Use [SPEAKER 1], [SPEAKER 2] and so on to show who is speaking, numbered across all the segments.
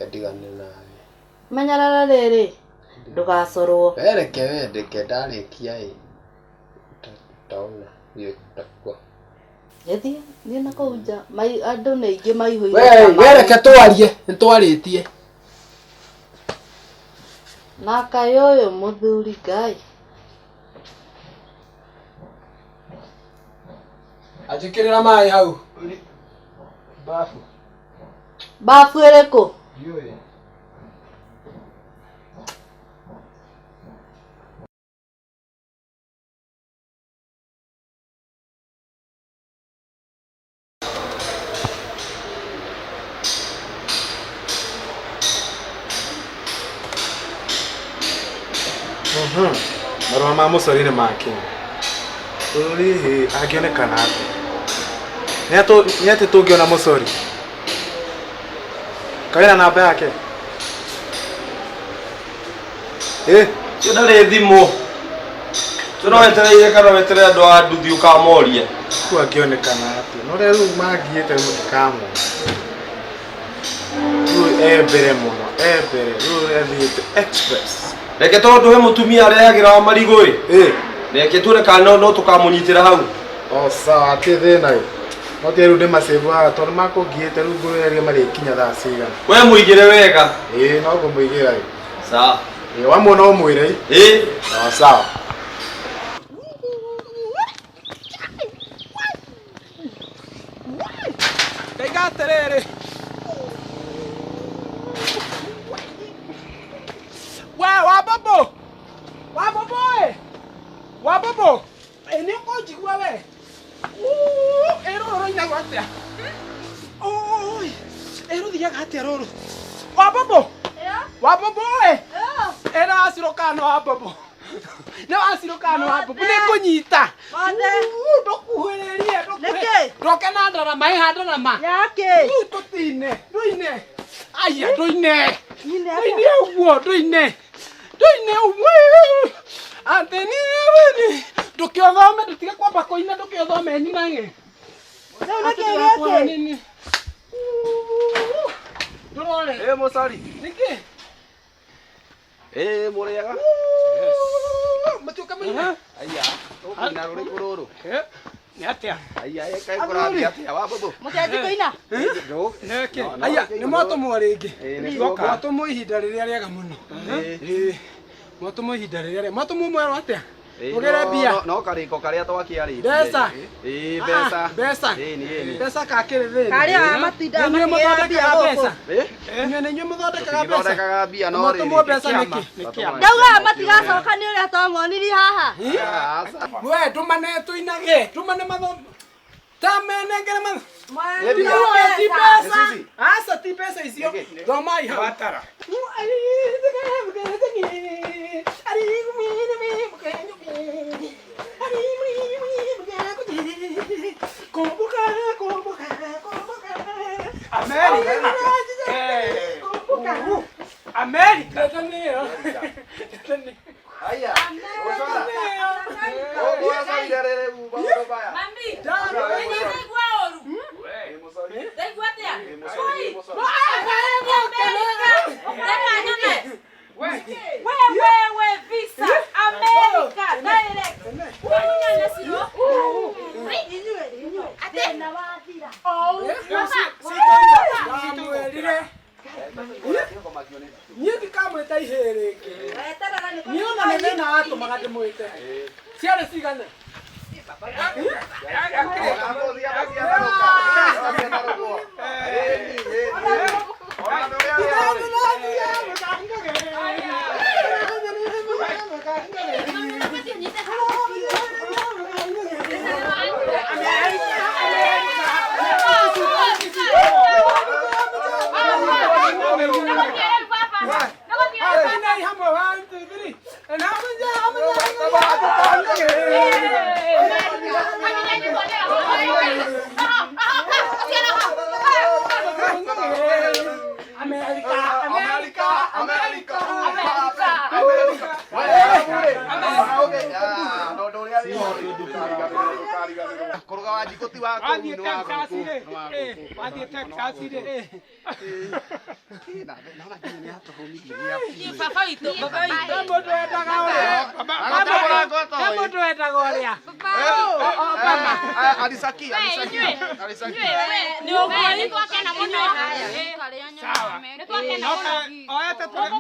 [SPEAKER 1] Ndigane nawe.
[SPEAKER 2] Menyerera rĩrĩ, ndũgacorwo.
[SPEAKER 1] We reke we ndeke ndarĩkia ĩ utaona vile kutakuwa.
[SPEAKER 2] Gĩthiĩ, thiĩ na kũu nja. Andũ nĩ aingĩ maihũire.
[SPEAKER 1] We we reke twarie, nĩtwarĩtie.
[SPEAKER 2] Na kaĩ ũyũ mũthuri Ngai.
[SPEAKER 1] Anjĩkĩrĩra maĩ hau. Bafu.
[SPEAKER 2] Bafu ĩrĩkũ?
[SPEAKER 1] Ndiũĩ.
[SPEAKER 3] Marũa ma mũcori nĩ makinya. Rĩu hihi angĩonekana atĩa? Nĩ atĩ tũngĩona mũcori? Kaĩ wĩna namba yake? Ĩ?
[SPEAKER 4] Ũcio ndarĩ thimũ. Ũcio no wetereire kana weterere andũ a nduthi ũkamoria.
[SPEAKER 3] Rĩu angĩonekana atĩa? No rĩu mangiĩte rĩu ndikamwona. Rĩu e mbere mũno, e mbere. Rĩu athiĩte express.
[SPEAKER 4] Reke tondũ he mũtumia arehagĩra wa marigũ ĩ.
[SPEAKER 3] Ĩ.
[SPEAKER 4] Reke tuone kana no tũkamũnyitĩra hau.
[SPEAKER 3] O sawa hatirĩ thĩna ĩ. No tiga rĩu ndĩmacĩbu haha tondũ makũngiĩte rĩu ngũrĩre marĩkinya thaa cigana.
[SPEAKER 4] We mũigĩre wega.
[SPEAKER 3] Ĩ no ngũmũigĩra ĩ.
[SPEAKER 4] Sawa.
[SPEAKER 3] Ĩ wamuona ũmwĩre ĩ.
[SPEAKER 4] Ĩ.
[SPEAKER 3] O sawa.
[SPEAKER 1] Ndaiga atĩrĩrĩ. We wa mbũmbũ. Wa mbũmbũ ĩ. Wa mbũmbũ. Ĩ nĩ ũkũnjigua we. Ĩ rũrũ rũinagwo atĩa? Ũi. Ĩ rũthiaga atĩa rũrũ? Wa mbũmbũ. Wa mbũmbũ ĩ. Ĩ nĩ wacirũ kana nĩ wa mbũmbũ? Nĩ wacirũ kana nĩ wa mbũmbũ? Nĩ ngũnyita. Ndũkuhĩrĩrie.
[SPEAKER 2] Nĩkĩ?
[SPEAKER 1] Ndoke na ndarama ĩ ha ndarama.
[SPEAKER 2] Yakĩ?
[SPEAKER 1] Rĩu tũtine. Ndũine. Aya ndũine. Ndũine ũguo ndũine. Ndũine ũguo. Atĩ nĩ ndũkĩothome ndũtige kwamba kũina ndũkĩothome nyinage.
[SPEAKER 2] Rĩu nĩkĩ gĩkĩ?
[SPEAKER 1] Ndũrore.
[SPEAKER 4] Ĩ mũcori.
[SPEAKER 1] Nĩkĩ?
[SPEAKER 4] Ĩ mũrĩega.
[SPEAKER 1] Mũtiũke mũine.
[SPEAKER 4] Aya, tũkũina rũrĩkũ rũrũ?
[SPEAKER 1] Nĩ atĩa?
[SPEAKER 4] Aya, ĩ kaĩ kũrathiĩ atĩa wa mbũmbũ?
[SPEAKER 2] Mũkĩanji kũina?
[SPEAKER 1] Nĩkĩ? Aya, nĩ mwatũmwo rĩngĩ.
[SPEAKER 4] Ĩ, nĩ tuoka.
[SPEAKER 1] Mwatũmwo ihinda rĩrĩa rĩega mũno. Ĩ, Mwatũmwo ihinda rĩrĩa rĩega. Mwatũmwo mwerwo atĩa?
[SPEAKER 4] Ĩ,
[SPEAKER 1] Mũgĩre mbia.
[SPEAKER 4] No karĩko karĩa twakĩarĩtie.
[SPEAKER 1] Mbeca.
[SPEAKER 4] Ĩ, mbeca.
[SPEAKER 1] Ah, mbeca.
[SPEAKER 4] Ĩ, nĩ, ĩ, nĩ.
[SPEAKER 1] Mbeca kakĩrĩ thĩna.
[SPEAKER 2] Karĩa matinda
[SPEAKER 1] Nĩ inyuĩ
[SPEAKER 2] makĩgĩra mbia
[SPEAKER 1] mũthondekaga
[SPEAKER 2] gũkũ.
[SPEAKER 1] mbeca.
[SPEAKER 4] Ĩ?
[SPEAKER 1] Inyuĩ nĩ inyuĩ mũthondekaga mbeca.
[SPEAKER 4] Tũtigithondekaga mbia no rĩrĩ.
[SPEAKER 1] Mwatũmwo mbeca nĩkĩ? Nĩ kĩama.
[SPEAKER 2] Ndaugaga matigacoka nĩ ũrĩa twamonirie haha.
[SPEAKER 4] Aca.
[SPEAKER 1] We ndũmane tũinage, ndũmane matho tamenengere matho.
[SPEAKER 4] Nĩ mbia.
[SPEAKER 1] Ti
[SPEAKER 4] Nĩ
[SPEAKER 1] mbeca.
[SPEAKER 4] Suzy.
[SPEAKER 1] Aca ti mbeca icio.
[SPEAKER 4] Nĩkĩ?
[SPEAKER 1] Thomai hau.
[SPEAKER 3] Watara. America. America.
[SPEAKER 4] Aya. Gũcora. Ũgũcorire rĩrĩ maũndũ maya.
[SPEAKER 5] Mami,
[SPEAKER 4] Ĩ,
[SPEAKER 5] ndaigua ũru.
[SPEAKER 4] mũcori.
[SPEAKER 5] Ndaigua atĩa?
[SPEAKER 4] Ĩ, mũcori, ĩ, mũcori.
[SPEAKER 5] America. Reka nyone. We we we visa America direct. Nyone ciro.
[SPEAKER 2] Inyuĩ, inyuĩ. Thĩna wathira.
[SPEAKER 1] Ndamwĩrire niĩ ndikamwĩta ihĩĩ rĩngĩ.
[SPEAKER 2] Weterera nĩ
[SPEAKER 1] Niĩ ona nĩ thĩna watũmaga ndĩmwĩte. Ciarĩ cigana? Inai hamwe, one, two, three. America, America, America,
[SPEAKER 4] Kũruga wa njikũ
[SPEAKER 6] ti wa kũu,
[SPEAKER 1] Wathiĩ
[SPEAKER 6] nĩ wa
[SPEAKER 1] Texas
[SPEAKER 6] gũkũ,
[SPEAKER 1] rĩ,
[SPEAKER 6] nĩ wa
[SPEAKER 1] eh,
[SPEAKER 6] gũkũ.
[SPEAKER 1] wathiĩ Texas rĩ, eh.
[SPEAKER 6] Eh, naona nginya nĩ atũhũmithia biũ.
[SPEAKER 5] Baba witũ, baba witũ.
[SPEAKER 1] He mũndũ wendaga ũrĩa.
[SPEAKER 6] Agata mũrango
[SPEAKER 1] He
[SPEAKER 6] toĩ.
[SPEAKER 1] mũndũ wendaga ũrĩa.
[SPEAKER 6] Obama. Alisaki, alisaki. Alisaki.
[SPEAKER 5] Nĩ ũguo
[SPEAKER 7] Nĩ twakena mũno.
[SPEAKER 1] Sawa.
[SPEAKER 7] Nĩ twakena mũno.
[SPEAKER 1] Oete tũrĩ.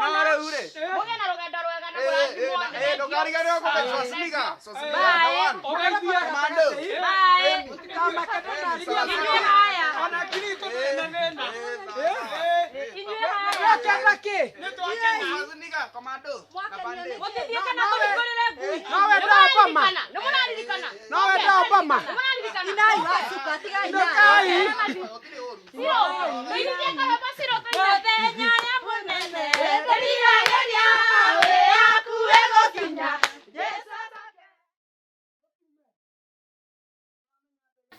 [SPEAKER 6] No, no rĩu rĩ.
[SPEAKER 7] Mũgĩe na rũgendo rwega na
[SPEAKER 6] Eh, eh,
[SPEAKER 7] mũrathimwo.
[SPEAKER 6] eh, ndũkariganĩrwo kũhe Schwarzenegger. Schwarzenegger,
[SPEAKER 5] Bye.
[SPEAKER 6] the one.
[SPEAKER 1] Ũgeithie.
[SPEAKER 6] Commando.
[SPEAKER 5] Bye.
[SPEAKER 1] Ũtikamake ndũnathiĩ.
[SPEAKER 5] Inyuĩ haya.
[SPEAKER 1] Ona kirito twĩna thĩna.
[SPEAKER 6] Eh,
[SPEAKER 1] Eh,
[SPEAKER 5] Inyuĩ haya.
[SPEAKER 1] Twakena kĩ?
[SPEAKER 6] Schwarzenegger, commando. Na bandage.
[SPEAKER 5] Mũtithiĩ kana tũhingũrĩre ngui.
[SPEAKER 1] No wenda Obama.
[SPEAKER 7] Nĩ mũraririkana.
[SPEAKER 1] No wenda Obama.
[SPEAKER 7] Nĩ mũraririkana.
[SPEAKER 8] Inai wacuka tigai
[SPEAKER 1] Ndũkai.
[SPEAKER 6] Gũtirĩ ũru.
[SPEAKER 7] Ciro. Tũinithie karwĩmbo Ciro tũine.
[SPEAKER 5] Mũthenya ũrĩa mũnene.
[SPEAKER 8] Ndĩriragĩria wĩ hakuhĩ gũkinya.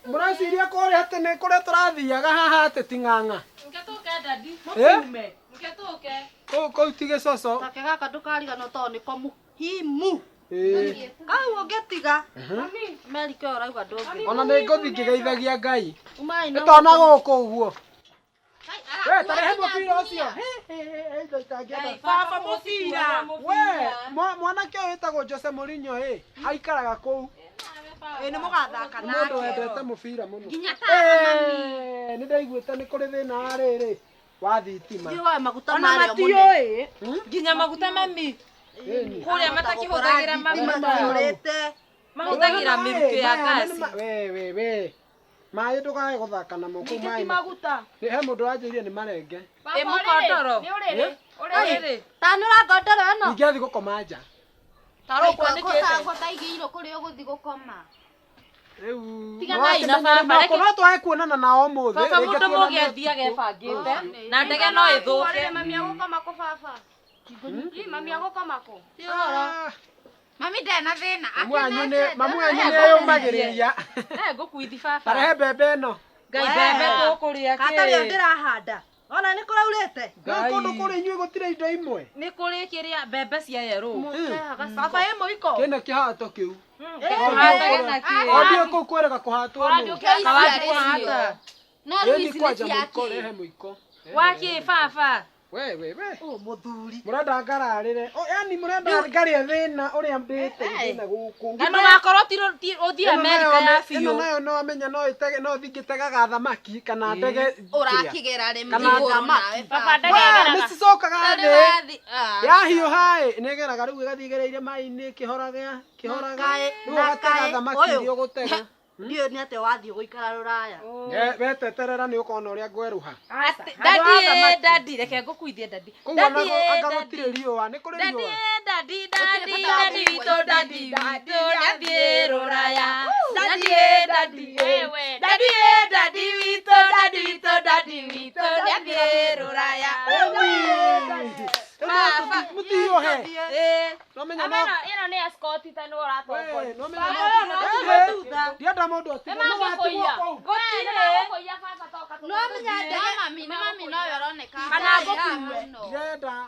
[SPEAKER 1] Mũreciria kũrĩa atĩ nĩ kũrĩa tũrathiaga haha atĩ ti ng'ang'a.
[SPEAKER 5] Nke tũke dadi.
[SPEAKER 1] Eh?
[SPEAKER 5] Mũkiume. Nke tũke.
[SPEAKER 1] Kũu kũu ti gĩcoco.
[SPEAKER 8] Take gaka ndũkariganwo tondũ nĩko muhimu.
[SPEAKER 1] Ĩĩ.
[SPEAKER 8] Kau ũngĩtiga. Amerika ĩyo ũrauga ndũngĩ.
[SPEAKER 1] Ona nĩ ngũthiĩ ngĩgeithagia Ngai.
[SPEAKER 8] Umai
[SPEAKER 1] Nĩ
[SPEAKER 8] na
[SPEAKER 1] tona gũkũ ũguo. We tarehe mũbira ũcio. Hĩ, hĩ, hĩ, hĩ, indo itangĩenda.
[SPEAKER 5] Baba mũbira.
[SPEAKER 1] We, mwanake ũyũ wĩtagwo Jose Mourinho ĩ, aikaraga kũu.
[SPEAKER 8] Ĩ nĩ mũgathaka
[SPEAKER 1] Nĩ mũndũ
[SPEAKER 8] nake.
[SPEAKER 1] wendete mũbira mũno.
[SPEAKER 7] Nginya ta
[SPEAKER 1] Eh, nĩ ndaiguĩte nĩ kũrĩ thĩna wa rĩrĩ wa thitima.
[SPEAKER 8] Thiĩ woe maguta
[SPEAKER 5] Ona
[SPEAKER 8] marĩa mũnene.
[SPEAKER 5] matiũĩ.
[SPEAKER 1] Hmm?
[SPEAKER 5] Nginya maguta mami.
[SPEAKER 1] Ĩni.
[SPEAKER 5] Kũrĩa matakĩhũthagĩra maguta.
[SPEAKER 8] Cihũrĩte.
[SPEAKER 5] Mahũthagĩra mĩrukĩ ya
[SPEAKER 1] Maya nĩ
[SPEAKER 5] ngaci.
[SPEAKER 1] we we we. Maĩ ndũkae gũthaka namo kũu
[SPEAKER 5] Ningĩ
[SPEAKER 1] maĩ.
[SPEAKER 5] ti maguta.
[SPEAKER 1] Nĩ he mũndũ wanjĩrire nĩ marenge.
[SPEAKER 5] Ĩ mũkondoro.
[SPEAKER 7] Nĩ ũrĩrĩ.
[SPEAKER 5] Ũrĩrĩ.
[SPEAKER 8] Ta nĩ ũrangondoro ĩno.
[SPEAKER 1] Ingĩathiĩ gũkoma nja.
[SPEAKER 5] Tarũkwanĩkĩte.
[SPEAKER 7] Gũtaigĩirwo kũrĩa ũgũthiĩ gũkoma.
[SPEAKER 1] Rĩu
[SPEAKER 5] Tiganai na baba, reke-
[SPEAKER 1] no twage kuonana nao ũmũthĩ.
[SPEAKER 5] Baba
[SPEAKER 1] rĩngĩ
[SPEAKER 5] mũndũ
[SPEAKER 1] tuonane
[SPEAKER 5] mũgĩ athiage ebangĩte na ndege no ĩthũke.
[SPEAKER 7] Mami agũkoma kũ baba? Ĩ, mami agũkoma kũ?
[SPEAKER 1] Ah,
[SPEAKER 7] Mami ndarĩ na thĩna.
[SPEAKER 1] Mamu wanyu nĩ mamu wanyu nĩ eyũmagĩrĩria.
[SPEAKER 5] Eh, ngũkuithi baba.
[SPEAKER 1] Tarehe mbembe ĩno.
[SPEAKER 5] Ngai mbembe tũkũrĩa
[SPEAKER 8] Katarĩ
[SPEAKER 5] kĩ.
[SPEAKER 8] ndĩrahanda. Ona nĩ kũraurĩte.
[SPEAKER 1] Rĩu kũndũ kũrĩ inyuĩ gũtirĩ indo imwe.
[SPEAKER 5] Nĩ kũrĩ kĩrĩa mbembe cia yerũ.
[SPEAKER 8] Baba ĩ mũiko.
[SPEAKER 1] Kĩna kĩhato kĩu.
[SPEAKER 5] Kũhatage na kĩ.
[SPEAKER 1] O ndio kũu kwĩrĩga kũhatwo nũ.
[SPEAKER 5] Kawathi kũhata.
[SPEAKER 7] No rĩu
[SPEAKER 1] Ĩni
[SPEAKER 7] ici nĩ
[SPEAKER 1] kwanja
[SPEAKER 7] cia
[SPEAKER 1] mũiko
[SPEAKER 7] kĩ?
[SPEAKER 1] rehe mũiko.
[SPEAKER 5] Wakĩ baba.
[SPEAKER 1] We we we.
[SPEAKER 8] Ũ mũthuri.
[SPEAKER 1] Mũrenda ngararĩre. O yani mũrenda ngarĩe thĩna ũrĩa ndĩte thĩna gũkũ.
[SPEAKER 5] Na ndũgakorwo ti ũthiĩ
[SPEAKER 1] Ĩno
[SPEAKER 5] Amerika
[SPEAKER 1] nayo
[SPEAKER 5] ya
[SPEAKER 1] ĩno
[SPEAKER 5] biũ.
[SPEAKER 1] nayo no amenya no ĩtege no thingĩtegaga thamaki kana ndege kĩrĩa.
[SPEAKER 7] Ũrakĩgera rĩ
[SPEAKER 1] Kana
[SPEAKER 7] igũrũ
[SPEAKER 8] thamaki.
[SPEAKER 7] nawe
[SPEAKER 5] Baba
[SPEAKER 7] baba.
[SPEAKER 5] ndege
[SPEAKER 1] We
[SPEAKER 5] ĩgeraga.
[SPEAKER 1] nĩcicokaga
[SPEAKER 7] Tondũ
[SPEAKER 1] thĩ.
[SPEAKER 7] wathi- ah.
[SPEAKER 1] Yahiũha ĩ nĩgeraga rĩu ĩgathiĩ ĩgereire maĩ-inĩ ĩkĩhoraga ĩkĩhoraga.
[SPEAKER 8] Kaĩ,
[SPEAKER 1] Rĩu
[SPEAKER 8] na
[SPEAKER 1] ũgatega
[SPEAKER 8] kaĩ,
[SPEAKER 1] thamaki
[SPEAKER 8] ũyũ.
[SPEAKER 1] iria ũgũtega.
[SPEAKER 8] Ndiũĩ nĩ atĩa wathiĩ gũikara rũraya.
[SPEAKER 1] We teterera nĩ ũkona ũrĩa ngwerũha.
[SPEAKER 5] Dadi ĩ, dadi reke ngũkuithie dadi.
[SPEAKER 1] Kũu
[SPEAKER 5] Dadi
[SPEAKER 1] ona
[SPEAKER 5] ĩ,
[SPEAKER 1] anga
[SPEAKER 5] dadi.
[SPEAKER 1] gũtirĩ riũa nĩ kũrĩ
[SPEAKER 5] Dadi
[SPEAKER 1] riũa.
[SPEAKER 5] ĩ, dadi dadi dadi witũ dadi witũ nĩathiĩ rũraya. Dadi ĩ, dadi ĩ. Dadi ĩ, dadi witũ dadi witũ dadi witũ nĩathiĩ rũraya.
[SPEAKER 1] Baba mũtihiũhe.
[SPEAKER 5] Ĩ.
[SPEAKER 1] No menya no
[SPEAKER 7] Ĩno nĩ escort ta nĩ
[SPEAKER 1] we
[SPEAKER 7] ũratongoria.
[SPEAKER 1] no menya
[SPEAKER 5] Baba,
[SPEAKER 1] no
[SPEAKER 5] no thutha.
[SPEAKER 1] ndienda mũndũ atigwo no watigwo kũu.
[SPEAKER 7] Gũtirĩ.
[SPEAKER 8] No menya ndege.
[SPEAKER 7] Mami, nĩ mami nowe ũroneka.
[SPEAKER 5] Kana ngũkue.
[SPEAKER 1] Ndirenda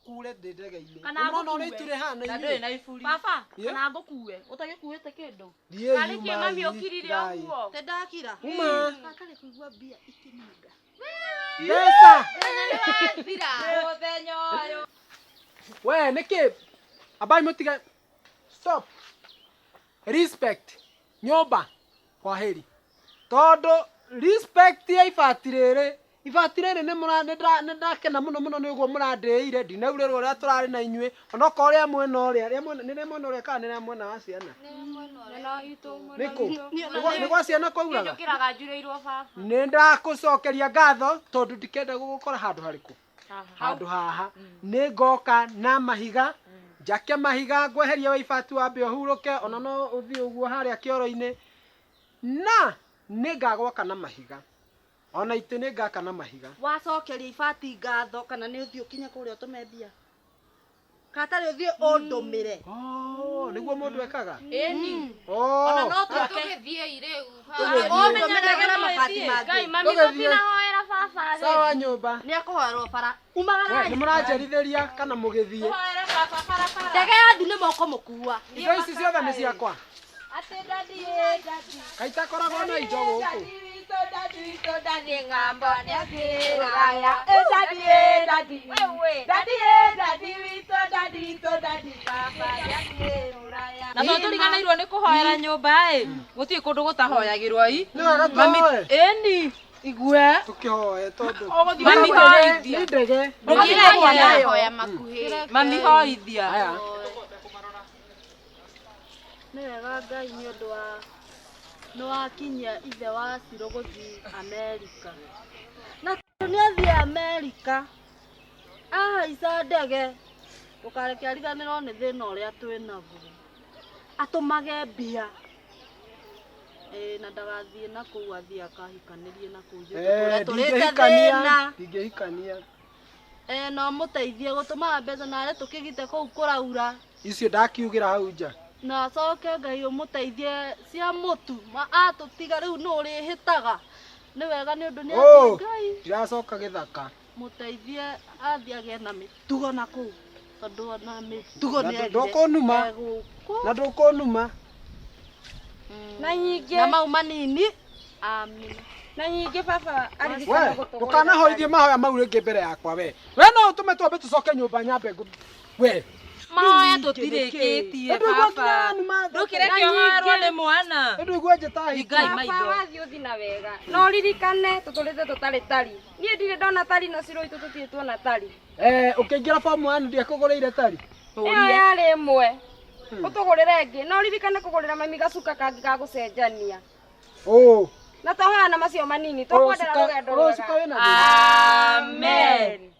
[SPEAKER 1] kure ndĩ ndege-inĩ.
[SPEAKER 5] Kana
[SPEAKER 1] Nĩmwona ũrĩa
[SPEAKER 5] ngũkue.
[SPEAKER 1] itu rĩhana
[SPEAKER 5] Na
[SPEAKER 1] inyuĩ.
[SPEAKER 5] ndũrĩ na iburi.
[SPEAKER 7] Baba,
[SPEAKER 1] Yeah.
[SPEAKER 7] kana ngũkue. Ũtagĩkuĩte kĩndũ.
[SPEAKER 1] Thiĩi
[SPEAKER 7] Karĩ kĩ mami
[SPEAKER 1] umai,
[SPEAKER 7] ũkirire
[SPEAKER 1] tigai.
[SPEAKER 7] ũguo?
[SPEAKER 8] Te ndakira.
[SPEAKER 1] Uma.
[SPEAKER 8] Gakarĩ kũigua mbia ikĩnunga.
[SPEAKER 1] Mbeca.
[SPEAKER 7] Nĩwathira.
[SPEAKER 5] Mũthenya ũyũ.
[SPEAKER 1] We nĩkĩ ambai mũtige stop respect nyũmba kwaheri tondũ respect ya ibati rĩrĩ ibati rĩrĩ nĩ mũra nĩ ndakena mũno mũno nĩ ũguo mũrandĩire ndinaurĩrwo ũrĩa tũrarĩ na inyuĩ onokorwo rĩa mwena ũrĩa rĩa mwena nĩ rĩa mwena ũrĩa kana nĩ rĩa mwena wa ciana nĩkũ nĩ gwa ciana kwauraga
[SPEAKER 7] Njũkĩraga njurĩirwo baba.
[SPEAKER 1] nĩ ndakũcokeria ngatho tondũ ndikenda gũgũkora handũ harĩkũ handũ haha nĩ ngoka na mahiga njake mahiga ngweheria wa ibati wambe ũhurũke ona no ũthiĩ ũguo harĩa kĩoro-inĩ na nĩ ngagwaka na mahiga ona itĩ nĩ ngaka na mahiga
[SPEAKER 8] Wacokeria ibati ngatho kana nĩ ũthiĩ ũkinye kũrĩa ũtũme mbia. Katarĩ ũthiĩ ũndũmĩre.
[SPEAKER 1] Oh, nĩguo mũndũ ekaga
[SPEAKER 5] Ĩni.
[SPEAKER 1] Oh.
[SPEAKER 8] Ona no twake.
[SPEAKER 7] Tũgĩthiĩ rĩu.
[SPEAKER 8] Ũthiĩ ũndũmĩre na mabati mangĩ.
[SPEAKER 7] Ngai mami
[SPEAKER 1] Tũgĩthiĩ.
[SPEAKER 7] tũtinahoera baba rĩ.
[SPEAKER 1] Sawa nyũmba.
[SPEAKER 8] Nĩ akũhoerwo bara.
[SPEAKER 1] We,
[SPEAKER 8] Umagarai.
[SPEAKER 1] nĩ mũranjerithĩria kana mũgĩthiĩ
[SPEAKER 5] Tũhoere baba barabara.
[SPEAKER 8] Ndege yathi nĩ moko mũkua.
[SPEAKER 1] indo ici ciothe nĩ ciakwa
[SPEAKER 5] Atĩ dadi ĩ dadi.
[SPEAKER 1] Kaitakoragwo na indo gũkũ.
[SPEAKER 5] Dadi witũ dadi witũ ndathiĩ ng'ambo nĩathiĩ rũraya. Ĩ dadi ĩ dadi. Dadi ĩ dadi witũ dadi witũ dadi baba nĩathiĩ rũraya.
[SPEAKER 9] Na tondũ tũriganĩirwo nĩ kũhoera nyũmba ĩ, gũtirĩ kũndũ gũtahoyagĩrwo i.
[SPEAKER 1] Nĩ wega
[SPEAKER 9] Mami,
[SPEAKER 1] tũhoe.
[SPEAKER 9] ĩni, igue.
[SPEAKER 1] Tũkĩhoe tondũ.
[SPEAKER 9] Mami hoithia.
[SPEAKER 1] Nĩ ndege.
[SPEAKER 9] Ndũgĩre mwana.
[SPEAKER 7] Hoya makuhĩ.
[SPEAKER 9] Mami hoithia.
[SPEAKER 1] Aya.
[SPEAKER 8] Nĩ wega Ngai nĩ ũndũ wa nĩ wakinyia ithe wa Ciro gũthiĩ Amerika. Na tondũ nĩ athiĩ Amerika, ahaica ndege, ndũkareke ariganĩrwo nĩ thĩna ũrĩa twĩ naguo. Atũmage mbia. Ĩĩ na ndagathiĩ na kũu athiĩ akahikanĩrie na kũu ithuĩ tũtũre tũrĩte
[SPEAKER 1] Ndingĩhikania.
[SPEAKER 8] thĩna.
[SPEAKER 1] Ndingĩhikania.
[SPEAKER 8] Ĩĩ no mũteithie gũtũmaga mbeca narĩ tũkĩgite kũu kũraura.
[SPEAKER 1] Icio ndakiugĩra hau nja.
[SPEAKER 8] Na acoke Ngai ũmũteithie cia mũtu ma atũtiga rĩu nũ ũrĩhĩtaga. Nĩ wega nĩ ũndũ nĩ
[SPEAKER 1] Oh,
[SPEAKER 8] athiĩ Ngai
[SPEAKER 1] ndiracoka gĩthaka.
[SPEAKER 8] mũteithie athiĩ agĩe na mĩtugo na kũu tondũ ona mĩtugo
[SPEAKER 1] Na
[SPEAKER 8] nĩ agire
[SPEAKER 1] ndũkũnuma.
[SPEAKER 8] egũkũ.
[SPEAKER 1] Na ndũkũnuma.
[SPEAKER 5] Na nyingĩ
[SPEAKER 8] Na mau manini amina.
[SPEAKER 5] na nyingĩ baba
[SPEAKER 1] We,
[SPEAKER 5] aririkana gũtũgũrĩra.
[SPEAKER 1] ndũkanahoithie mahoya mau rĩngĩ mbere yakwa we. We no ũtũme twambe tũcoke nyũmba nyambe ngũ. We.
[SPEAKER 9] Mahoya tũtirĩkĩtie
[SPEAKER 1] Ndũigua
[SPEAKER 9] baba.
[SPEAKER 1] nginya numa.
[SPEAKER 9] Ndũkĩreke ũhoerwo nĩ mwana.
[SPEAKER 1] Ndũigua njĩta hiki.
[SPEAKER 9] Ngai
[SPEAKER 5] Baba
[SPEAKER 9] maitho.
[SPEAKER 5] wathiĩ ũthiĩ na wega. Na ũririkane tũtũrĩte tũtarĩ tari. Niĩ ndirĩ ndona tari na Ciro witũ tũtirĩ tuona tari.
[SPEAKER 1] Eh, ũkĩingĩra form 1 ndiakũgũrĩire tari.
[SPEAKER 5] Ĩyo yarĩ ĩmwe. Ũtũgũrĩre ĩngĩ. Na ũririkane kũgũrĩra mami gacuka kangĩ ga gũcenjania.
[SPEAKER 1] Oh.
[SPEAKER 5] Na twahoya na macio manini tũkwendera rũgendo
[SPEAKER 1] Ũyũ cuka
[SPEAKER 5] rwega.
[SPEAKER 1] wĩna thĩna.
[SPEAKER 9] Amen.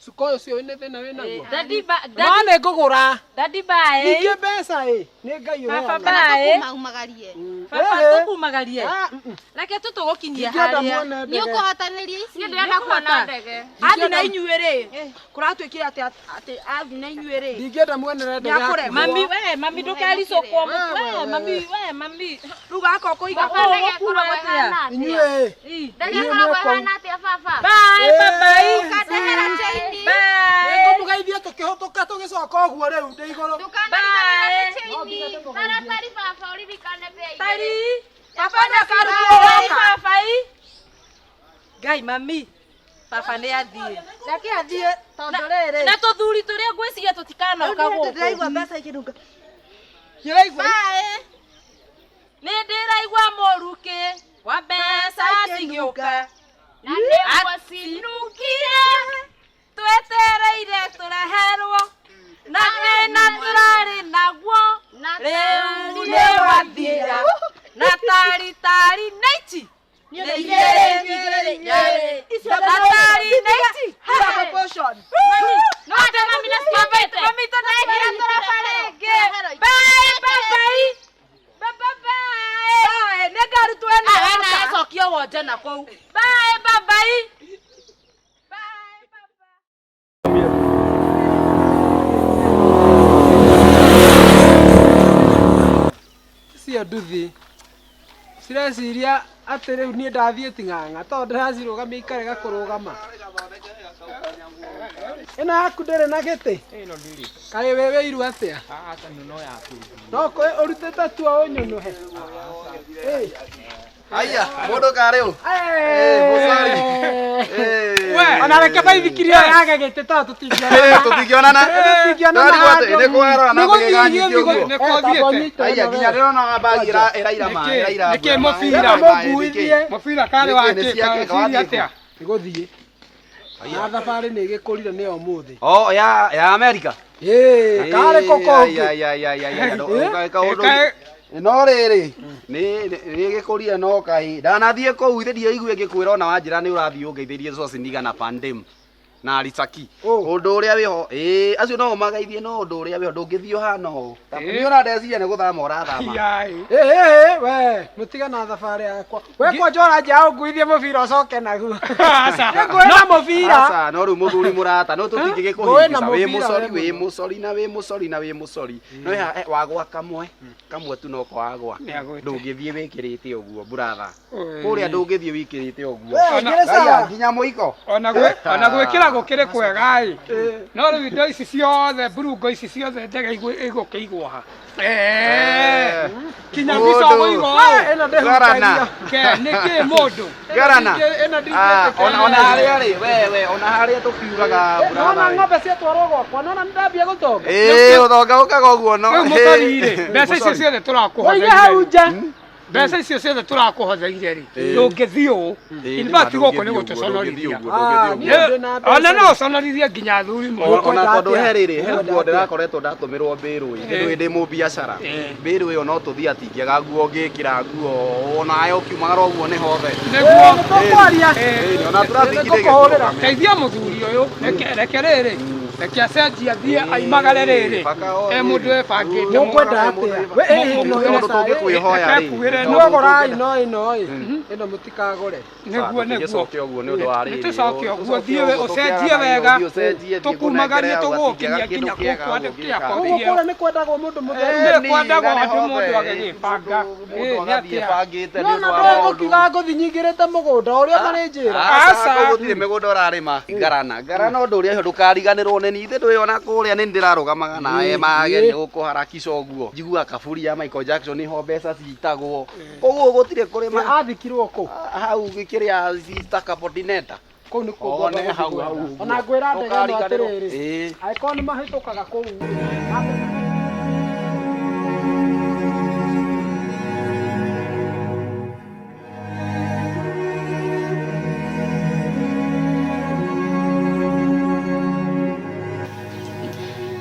[SPEAKER 1] Cuka ũyũ ũcio wĩna thĩna wĩnaguo.
[SPEAKER 9] Daddy ba
[SPEAKER 1] No
[SPEAKER 9] daddy
[SPEAKER 1] nĩ ngũgũra.
[SPEAKER 9] daddy bye.
[SPEAKER 1] Ningĩ mbeca ĩ, nĩ Ngai
[SPEAKER 9] Baba
[SPEAKER 1] ũheanaga.
[SPEAKER 9] bye.
[SPEAKER 7] Maumagarie.
[SPEAKER 9] Baba
[SPEAKER 1] Eh, eh.
[SPEAKER 9] tũkumagarie.
[SPEAKER 1] Ah,
[SPEAKER 9] Reke tu tũgũkinyie
[SPEAKER 1] Ndingĩenda
[SPEAKER 9] harĩa.
[SPEAKER 1] muone
[SPEAKER 7] Nĩ
[SPEAKER 1] ndege.
[SPEAKER 7] ũkũhotanĩria ici.
[SPEAKER 5] Niĩ ndĩrenda kuona ndege.
[SPEAKER 8] Athi na inyuĩ rĩ kũratuĩkire atĩ atĩ athi na inyuĩ rĩ
[SPEAKER 1] Ndingĩenda muonere ndege
[SPEAKER 8] Nĩakũremwo.
[SPEAKER 1] hakuhĩ.
[SPEAKER 9] Mami we, mami ndũkericũkwo
[SPEAKER 1] We,
[SPEAKER 9] we,
[SPEAKER 1] we,
[SPEAKER 9] mami we, mami.
[SPEAKER 8] rĩu gaka ũkũiga
[SPEAKER 9] Baba,
[SPEAKER 8] kũ?
[SPEAKER 9] ndege ĩkoragwo ĩhana
[SPEAKER 1] Inyuĩ
[SPEAKER 9] Ĩ.
[SPEAKER 7] Ndege
[SPEAKER 1] Inyuĩ
[SPEAKER 7] ĩkoragwo
[SPEAKER 1] mwekwa-
[SPEAKER 7] ĩhana atĩa baba?
[SPEAKER 9] Bye bye.
[SPEAKER 7] Ũkandehera chaini.
[SPEAKER 9] Bye.
[SPEAKER 1] Nĩngũmũgeithia tũkĩhũtũka tũgĩcoka ũguo rĩu ndĩ igũrũ.
[SPEAKER 7] Ndũkanariganĩrwo nĩ chaini. Tara tari baba ũririkane mbia igĩrĩ.
[SPEAKER 9] Tari.
[SPEAKER 8] Baba nĩakarutwo
[SPEAKER 9] Tari
[SPEAKER 8] woka.
[SPEAKER 9] baba i. Ngai mami. Baba nĩ athiĩ.
[SPEAKER 8] Reke athiĩ tondũ rĩrĩ
[SPEAKER 9] Na tũthuri tũrĩa ngwĩciria tũtikanoka
[SPEAKER 8] rĩu niĩ
[SPEAKER 9] gũkũ.
[SPEAKER 8] ndĩraigua mbeca ikĩnunga.
[SPEAKER 1] Ndĩraigua
[SPEAKER 9] Nĩ ndĩraigua mũrukĩ wa mbeca cigĩũka.
[SPEAKER 7] Na nĩguo cinukire.
[SPEAKER 9] Twetereire tũreherwo na thĩna tũrarĩ naguo
[SPEAKER 7] Na
[SPEAKER 9] rĩu nĩ wathira na tari tari nĩ ici
[SPEAKER 8] Niĩ
[SPEAKER 9] Nĩ
[SPEAKER 8] igĩrĩ,
[SPEAKER 9] igĩrĩ,
[SPEAKER 8] igĩrĩ, Icio
[SPEAKER 9] na tari nĩ ici
[SPEAKER 8] Double portion.
[SPEAKER 7] No ate mami na ciambĩte.
[SPEAKER 9] Mami tũrekĩra tũraba rĩngĩ. Bye bye bye. Bye bye bye.
[SPEAKER 8] Bye, nĩ ngarutwo ĩno
[SPEAKER 9] Awe
[SPEAKER 8] yoka.
[SPEAKER 9] nawe cokia wonje na kũu. Bye bye bye. Bye bye bye.
[SPEAKER 1] Icio nduthi cireciria atĩ rĩu niĩ ndathiĩ ting'ang'a tondũ ndĩracirũgamia ikarega kũrũgama. Ĩno yaku ndĩrĩ na gĩtĩ? Kaĩ wĩ wĩiru atĩa? No kũ ũrutĩte tua ũnyũnũhe. Ĩ.
[SPEAKER 6] Aya, mũndũ karĩ ũ?
[SPEAKER 1] Eh,
[SPEAKER 6] Eh.
[SPEAKER 1] Ona reke baithikiri ĩyo yage gĩtĩ tondũ tũtingĩonana.
[SPEAKER 6] Tũtingĩonana.
[SPEAKER 1] Tũtingĩonana
[SPEAKER 6] Ndĩrarigwo atĩ
[SPEAKER 1] handũ.
[SPEAKER 6] nĩ kwarora na
[SPEAKER 1] Nĩ gũthiĩ
[SPEAKER 6] kĩganyitio
[SPEAKER 1] gĩthiĩ
[SPEAKER 6] ũguo.
[SPEAKER 1] gũ- Eh, tamba ũnyite
[SPEAKER 6] Aya,
[SPEAKER 1] ĩno
[SPEAKER 6] nginya
[SPEAKER 1] we.
[SPEAKER 6] ndĩrona bagi ĩraira maĩ, ĩraira
[SPEAKER 10] Nĩkĩ
[SPEAKER 6] mbura maĩ.
[SPEAKER 10] mũbira?
[SPEAKER 6] Ĩraira maĩ, nĩkĩ?
[SPEAKER 1] Mũnguithie.
[SPEAKER 10] Mũbira karĩ
[SPEAKER 6] Nĩkĩ,
[SPEAKER 10] wa
[SPEAKER 6] nĩ
[SPEAKER 10] kĩ?
[SPEAKER 6] ciake,
[SPEAKER 10] Karĩ
[SPEAKER 6] wathiĩ
[SPEAKER 10] atĩa?
[SPEAKER 1] Nĩ gũthiĩ. Na thabarĩ nĩ ĩgĩkũrire nĩyo ũmũthĩ.
[SPEAKER 6] Oh, ya Amerika.
[SPEAKER 1] Ĩĩ, karĩ kũ kũngĩ?
[SPEAKER 6] Ai, ai, ai, ai, ai,
[SPEAKER 1] Eh?
[SPEAKER 6] kaũndũ no rĩrĩ nĩ gĩkũrire no kaĩ ndanathiĩ kũu ithe ndiaigue ngĩkwĩra ona wanjĩra nĩ ũrathiĩ ũngeithĩrie Schwarzenegger na Van Damme na Arisaki ũndũ ũrĩa wĩho ĩĩ acio no ũmageithie no ũndũ ũrĩa wĩho ndũngĩthiĩ ũhana ũũ nĩ ona ndeciria nĩ gũthama ũrathama
[SPEAKER 1] Ĩ, ĩ, ĩ, we mũtige na thabarĩ yakwa we kwanja ũranjia ũnguithie mũbira ũcoke naguo nĩngũĩ na mũbira
[SPEAKER 6] Aca, no rĩu mũthuri mũrata no
[SPEAKER 1] Ngũĩ na
[SPEAKER 6] tũtingĩgĩkũhĩngĩca wĩ
[SPEAKER 1] mũbira,
[SPEAKER 6] mũcori
[SPEAKER 1] we
[SPEAKER 6] wĩ mũcori na wĩ mũcori na wĩ mũcori no ya wagwa kamwe kamwe tu noko wagwa ndũngĩthiĩ wĩkĩrĩte ũguo buratha kũrĩa ndũngĩthiĩ wĩkĩrĩte ũguo
[SPEAKER 1] We, ngĩrĩ sawa.
[SPEAKER 6] Raiya, nginya mũiko
[SPEAKER 10] Ona gwĩkĩra
[SPEAKER 1] gũkĩrĩ kwega ĩ. No rĩu indo ici ciothe mburungo ici ciothe ndege igũkĩigwo ha. Kinya mbica ũgũigwo ũũ.
[SPEAKER 6] Garana.
[SPEAKER 1] Ke nĩkĩ mũndũ?
[SPEAKER 6] Garana. Ah, ona harĩa rĩ, we ona harĩa tũkiuraga mbura.
[SPEAKER 1] Nona ng'ombe ciatwarwo gwakwa, nona nĩndambia gũtonga.
[SPEAKER 6] Ĩĩ, ũtonga ũkaga ũguo no.
[SPEAKER 1] Rĩu mũtori rĩ, mbeca icio ciothe
[SPEAKER 6] Ũige hau
[SPEAKER 1] tũrakũhotheire.
[SPEAKER 6] nja.
[SPEAKER 1] Mbeca icio ciothe tũrakũhotheire rĩ, ndũngĩthiĩ ũũ. In fact gũkũ nĩ gũtũconorithia. Ona no ũconorithie nginya athuri mũno.
[SPEAKER 6] Ona tondũ he rĩrĩ, he nguo ndĩrakoretwo ndatũmĩrwo mbĩrũ ĩ, ndĩ ndĩ mũbiacara. Mbĩrũ ĩyo no tũthiĩ atingĩaga nguo ngĩkĩra nguo onawe ũkiumagara ũguo nĩ hothe.
[SPEAKER 1] Nĩguo.
[SPEAKER 6] Ĩĩ, ona traffic ndĩgĩkũrũgamia.
[SPEAKER 1] Teithia mũthuri ũyũ, reke rĩrĩ, reke acenjie athiĩ aimagare rĩrĩ. E mũndũ wĩbangĩte.
[SPEAKER 6] Mũkwenda atĩa? Tondũ tũngĩkwĩhoya rĩ.
[SPEAKER 1] No gũrai no ĩno ĩ, ĩno mũtikagũre. Nĩguo nĩguo.
[SPEAKER 6] Tũgĩcoke ũguo nĩ ũndũ wa rĩrĩ.
[SPEAKER 1] Nĩtũcoke ũguo thiĩ ũcenjie wega tũkumagarie tũgũgũkinyia nginya kũu kwandĩkia
[SPEAKER 6] Gũkũ
[SPEAKER 1] kũrĩa
[SPEAKER 6] nĩ
[SPEAKER 1] kwendagwo mũndũ mũtheru. Nĩ kwendagwo andũ mũndũ agĩgĩbanga.
[SPEAKER 6] Mũndũ agathiĩ ebangĩte nĩ
[SPEAKER 1] Nona
[SPEAKER 6] ũndũ wa maũndũ.
[SPEAKER 1] ndũgũkiuga ngũthi nyingĩrĩte mũgũnda ũrĩa marĩnjĩra.
[SPEAKER 6] Aca kũu gũtirĩ mĩgũnda ũrarĩma. Ngarana. Ngarana ũndũ ũrĩa ndũkariganĩrwo nĩ niĩ ndũĩ ona kũrĩa nĩ ndĩrarũgamaga nawe mageria gũkũharakisha ũguo. Njiguaga kaburi ya Michael Jackson nĩho mbeca citagwo. Koguo gũtirĩ kũrĩma.
[SPEAKER 1] Athikirwo kũ?
[SPEAKER 6] Hau kĩrĩa Sister Capodineta.
[SPEAKER 1] Kũu nĩ kuo
[SPEAKER 6] One hau hau. ũguo.
[SPEAKER 1] Ona ngwĩra ndege ĩno
[SPEAKER 6] Ndũkariganĩrwo.
[SPEAKER 1] atĩrĩrĩ.
[SPEAKER 6] Ĩĩ.
[SPEAKER 1] Angĩkorwo nĩ mahĩtũkaga kũu.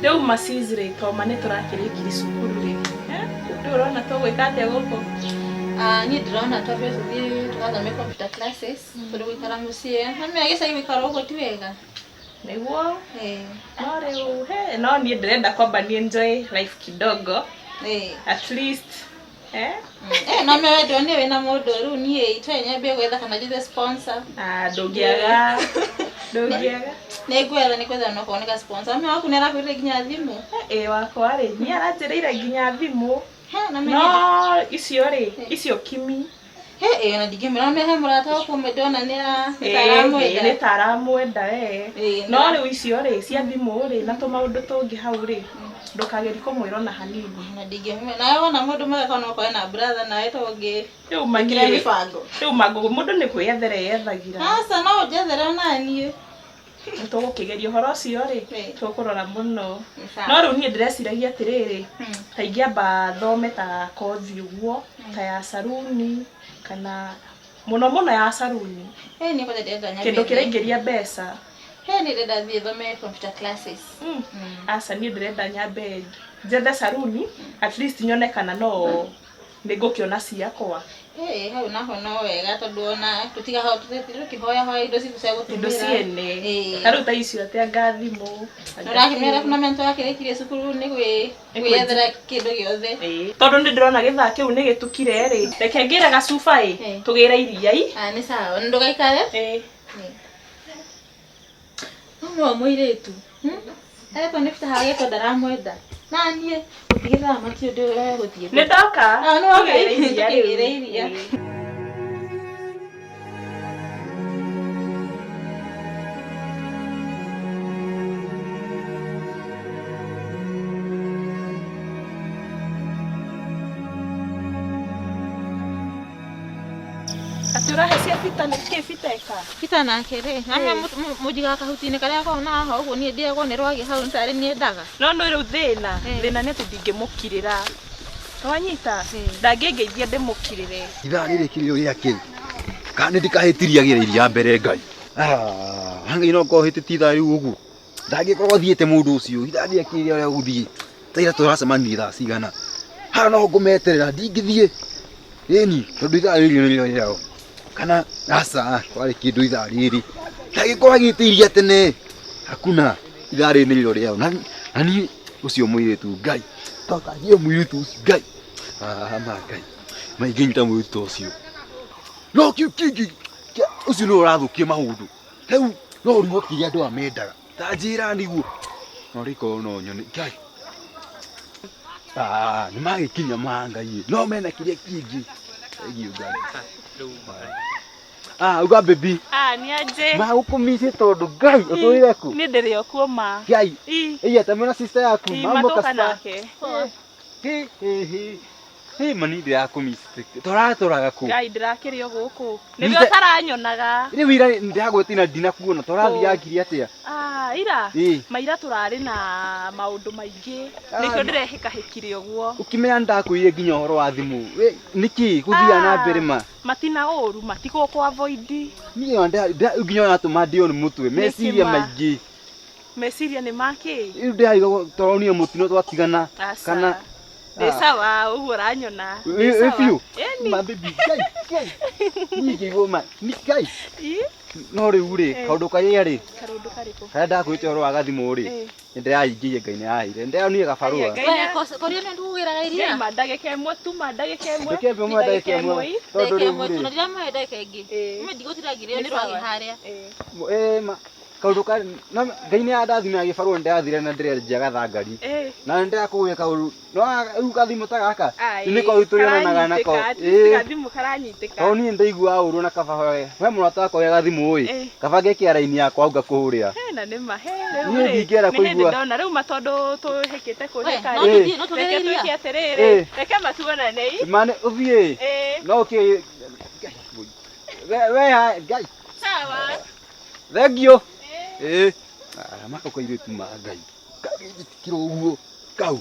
[SPEAKER 9] Rĩu macizi rĩ toma nĩ tũrakĩrĩkirie cukuru rĩ. Rĩu ũrona tũgwĩka atĩa gũkũ?
[SPEAKER 2] Niĩ ndĩrona twambe tũthiĩ tũgathome computer classes tondũ gũikara mũciĩ na gĩcagi gũikara ũguo ti wega.
[SPEAKER 9] Nĩguo. No rĩu he no niĩ ndĩrenda kwamba ni enjoy life kidogo. At least eh?
[SPEAKER 2] No me ndonire wĩna mũndũ rĩu niĩ itwe nyambie gwetha kana njethe sponsor.
[SPEAKER 9] Ah, ndũngĩaga. Ndũngĩaga.
[SPEAKER 2] Nĩ ngwetha nĩ kwetha no kuoneka sponsor. Ame waku nĩ arakwĩrire nginya thimũ.
[SPEAKER 9] Ĩ wakwa rĩ nĩ aranjĩrĩire nginya thimũ.
[SPEAKER 2] Na
[SPEAKER 9] No icio rĩ icio kimi.
[SPEAKER 2] He ĩ ona ndingĩmwĩra no he mũrata wakwa ũmwe ndona nĩ
[SPEAKER 9] Ĩ,
[SPEAKER 2] aramwenda.
[SPEAKER 9] nĩ ta aramwenda we. No rĩu icio rĩ cia thimũ rĩ na tũmaũndũ tũngĩ hau rĩ ndũkagerie kũmwĩra ona hanini.
[SPEAKER 2] Na ndingĩmwĩra nawe wona mũndũ mwega kana okorwo na brother nawe to ũngĩ.
[SPEAKER 9] Rĩu
[SPEAKER 2] Ĩkĩra
[SPEAKER 9] mangĩ
[SPEAKER 2] mĩbango.
[SPEAKER 9] Rĩu mangũ mũndũ nĩ kwĩyethera eyethagĩra.
[SPEAKER 2] Aca no ũnjethere ona niĩ.
[SPEAKER 9] Nĩ tũgũkĩgeria ũhoro ũcio rĩ tũkũrora mũno.
[SPEAKER 2] Sawa.
[SPEAKER 9] No rĩu niĩ ndĩreciragia atĩrĩrĩ ta ingĩamba thome ta kothi ũguo ta ya saruni kana mũno mũno ya saruni.
[SPEAKER 2] He niĩ kwanja ndĩrenda nyambie.
[SPEAKER 9] Kĩndũ kĩraingĩria mbeca.
[SPEAKER 2] He niĩ ndĩrenda thiĩ thome computer classes.
[SPEAKER 9] Aca niĩ ndĩrenda nyambe njethe saruni at least nyone kana no nĩngũkĩona ciakwa.
[SPEAKER 2] Ĩ hau naho no wega tondũ ona tũtigaho tũkĩhoyahoya indo citũ cia gũtũmĩra.
[SPEAKER 9] Indo ciene. Ta rĩu ta icio atĩ anga thimũ. anga
[SPEAKER 2] Ũrakĩmera
[SPEAKER 9] kĩ.
[SPEAKER 2] kuna mento akĩrĩkirie cukuru nĩ gwĩyethera kĩndũ gĩothe.
[SPEAKER 9] Tondũ nĩ ndĩrona gĩthaa kĩu nĩ gĩtukire rĩ reke ngĩre gacuba ĩ tũgĩre iria i.
[SPEAKER 2] Ah nĩ sawa ndũgaikare.
[SPEAKER 9] Ĩ.
[SPEAKER 2] No mwa mũirĩtu. Arekwo nĩ bita hagĩtwo ndaramwenda. Na niĩ gũtigĩthaa matiu ndĩ gũthiĩ.
[SPEAKER 9] Nĩ ndoka.
[SPEAKER 2] Ah nĩ woka
[SPEAKER 9] Tũgĩre iria rĩu.
[SPEAKER 2] tũkĩgĩre iria.
[SPEAKER 9] Atĩ ũrahe cia bita nĩ kĩ bita ĩka?
[SPEAKER 2] Bita nake rĩ, ame mũnjigaga kahuti-inĩ karĩa gakoragwo na haha ũguo niĩ ndĩagwo nĩ rwagĩ hau nĩ tarĩ niĩ ndaga.
[SPEAKER 9] No nĩ rĩu thĩna, thĩna nĩ atĩ ndingĩmũkirĩra. Wanyita? Ndangĩngeithia ndĩmũkirĩre.
[SPEAKER 10] Ithaa rĩrĩ kĩrĩo rĩa kĩ kana nĩ ndikahĩtirie agĩre iria mbere Ngai. Ngai no ngorwo hĩtĩtie ithaa rĩu ũguo ndangĩkorwo thiĩte mũndũ ũcio ithaa rĩrĩa kĩrĩa ũrĩa gũthiĩ ta ira tũracemanirie thaa cigana haha no ngũmeterera ndingĩthiĩ ĩni tondũ ithaa rĩrĩ nĩrĩo rĩao kana aca kwarĩ kĩndũ ithaa rĩrĩ ndangĩkorwo agĩte iria tene hakuna ithaa rĩrĩ nĩrĩo rĩao na niĩ ũcio mũirĩtu Ngai tokagie mũirĩtu ũcio Ngai ma Ngai maingĩnyita mũirĩtu ũcio no kiu kĩngĩ ũcio nĩwe ũrathũkia maũndũ rĩu no ũrigwo kĩrĩa andũ aya mendaga ta njĩra nĩguo no rĩkorwo no nyone Ngai nĩ magĩkinya ma Ngai no mena kĩrĩa kĩngĩ thengiũ Ngai. Ah, uga baby.
[SPEAKER 9] Ah, nĩ aje.
[SPEAKER 10] Ma gũkũmici tondũ Ngai ũtũrĩre kũ?
[SPEAKER 9] Niĩ ndĩrĩ o kuo ma.
[SPEAKER 10] Ngai.
[SPEAKER 9] Ii.
[SPEAKER 10] Ĩya ta mena sister yaku.
[SPEAKER 9] Ii,
[SPEAKER 10] Mambo
[SPEAKER 9] matũka
[SPEAKER 10] kasta.
[SPEAKER 9] nake.
[SPEAKER 10] Hi hi hi. Hi mani ndĩrakũmici. Tũratũraga kũ?
[SPEAKER 9] Ngai ndĩrakĩrĩ o gũkũ.
[SPEAKER 10] Nĩ
[SPEAKER 9] Nĩrĩo ũtaranyonaga.
[SPEAKER 10] Rĩu ira ndĩragwĩtina ndinakuona tũrathiangire atĩa?
[SPEAKER 9] Ah, ira.
[SPEAKER 10] Ii.
[SPEAKER 9] Maira tũrarĩ na maũndũ maingĩ.
[SPEAKER 10] Ah,
[SPEAKER 9] Nĩkĩo ndĩrehĩkahĩkire ũguo.
[SPEAKER 10] Ũkĩmenya ndakwĩrire nginya ũhoro wa thimũ. We, Nĩkĩ gũthiaga na mbere ma?
[SPEAKER 9] Matina ũru, matigũkũ avoid.
[SPEAKER 10] Niĩ ona nginya ũratũma ndĩo nĩ mũtwe. Meciria
[SPEAKER 9] ma?
[SPEAKER 10] maingĩ.
[SPEAKER 9] Meciria nĩ makĩ?
[SPEAKER 10] Rĩu ndĩrariga tũronire mũtino twatigana.
[SPEAKER 9] Aca.
[SPEAKER 10] Kana
[SPEAKER 9] Ndĩ sawa, ũguo ũranyona.
[SPEAKER 10] Wĩ
[SPEAKER 9] Ndĩ
[SPEAKER 10] wĩ
[SPEAKER 9] sawa.
[SPEAKER 10] biũ?
[SPEAKER 9] Ĩni.
[SPEAKER 10] Ma baby, Ngai, Ngai. Niĩ ngĩigua ma, ni Ngai.
[SPEAKER 9] Ii,
[SPEAKER 10] No rĩu rĩ,
[SPEAKER 9] Eh.
[SPEAKER 10] kaũndũ karĩa rĩ,
[SPEAKER 9] Kaũndũ karĩkũ?
[SPEAKER 10] karĩa ndakwĩte ũhoro wa gathimũ rĩ,
[SPEAKER 9] Eh.
[SPEAKER 10] nĩ ndĩraingĩire Ngai nĩ araheire. Ndĩronire gabarũa.
[SPEAKER 2] Koria nĩ ndugĩraga iria.
[SPEAKER 9] Ngai ma ndagĩka ĩmwe tu ma ndagĩka ĩmwe.
[SPEAKER 10] Ndagĩka ĩmwe, ndagĩka ĩmwe.
[SPEAKER 9] ii.
[SPEAKER 10] Tondũ
[SPEAKER 2] Ndagĩka
[SPEAKER 10] rĩu
[SPEAKER 2] ĩmwe tu
[SPEAKER 10] rĩ,
[SPEAKER 2] na ndiramũhe ndagĩka ĩngĩ. Mimi ndigũtiragĩrio nĩ rwagĩ harĩa.
[SPEAKER 10] eh, ma kaũndũ ka na Ngai nĩ andathimire gĩbarũa nĩndĩrathire na ndĩrenja gathangari.
[SPEAKER 9] Eh.
[SPEAKER 10] Na nĩndĩrakũgũrĩra kaũndũ. No rĩu gathimũ ta gaka,
[SPEAKER 9] Ai,
[SPEAKER 10] nĩko rĩu tũrĩonanaga nako.
[SPEAKER 9] karanyitĩka, at least
[SPEAKER 10] Ĩĩ.
[SPEAKER 9] gathimũ karanyitĩka.
[SPEAKER 10] Tondũ niĩ nĩndaiguaga ũru na kaba we we mũrata wakwa wĩ gathimũ ĩ
[SPEAKER 9] Eh.
[SPEAKER 10] kaba ngekĩra raini yakwa ngakũhũrĩra
[SPEAKER 9] He, na nĩ ma he rĩu
[SPEAKER 10] Niĩ
[SPEAKER 9] rĩ,
[SPEAKER 10] ndingĩenda
[SPEAKER 9] nĩ hĩndĩ
[SPEAKER 10] kũigua.
[SPEAKER 9] ndona rĩu ma tondũ tũhĩkĩte kũhĩka
[SPEAKER 10] no
[SPEAKER 9] rĩ,
[SPEAKER 10] tũthiĩ, no tũgĩre
[SPEAKER 9] reke
[SPEAKER 10] iria.
[SPEAKER 9] twĩke atĩrĩrĩ
[SPEAKER 10] Eh.
[SPEAKER 9] reke matuonane ii.
[SPEAKER 10] mane ũthiĩ
[SPEAKER 9] Eh.
[SPEAKER 10] no ũkĩ we we ha Ngai
[SPEAKER 9] Sawa.
[SPEAKER 10] thengio ĩĩ maka kairĩtu ma Ngai kagĩnjĩtĩkĩra ũguo kau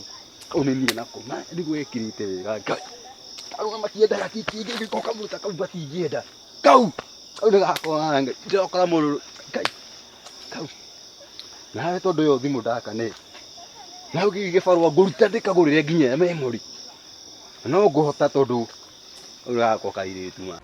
[SPEAKER 10] kau nĩ niĩ nako ma nĩguo ĩkĩrĩte wega Ngai arũga matiendaga kĩngĩ kamũta kau matingĩenda kau kau nĩ gakwa Ngai ndĩrokora mũndũ Ngai kau nawe tondũ ĩyo thimũ ndaka nĩ na ũngĩ gĩbarũa ngũruta ndĩkagũrĩre nginya memory no ngũhota tondũ ũyũ gakwa kairĩtu ma.